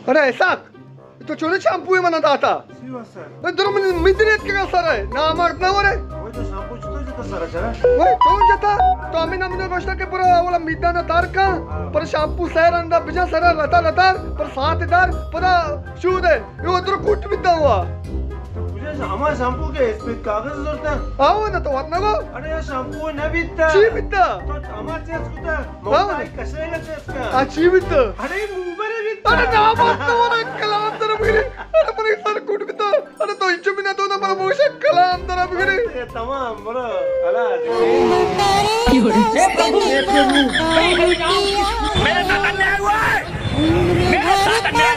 ارے اسحاق، تو چونے شامپو منا داتا؟ اے درو من مدریت کے سر ہے، نامرد نہ ورے۔ وہی تو شامپو چطور جتا سر ہے؟ وہی چون جتا؟ تو ہمیں نمنے گوشتا کہ پورا اولا میدانا تار کا، پر شامپو سیر اندا بجا سر لتا لتا، پر سات دار، پدا شو دے۔ یہ ادھر کوٹ بیتا ہوا۔ تو مجھے ہما شامپو کے اسپیت کاغذ ضرورت ہے؟ آو نا تو وات نہ گو۔ ارے یہ شامپو نہ بیتا۔ چی بیتا؟ تو ہما چیز کتا، ہاں۔ موبائل کشے گا چیز کا۔ آ چی بیتا؟ ارے موبائل بیتا۔ ارے نا بات تو ورا کلام در میرے۔ ارے پر سر کوٹ بیتا۔ ارے تو انچو بھی نہ تو نا پر موشا کلام در میرے۔ یہ تمام برو۔ خلاص۔ میرے ساتھ انیائے ہوا ہے۔ میرے ساتھ انیائے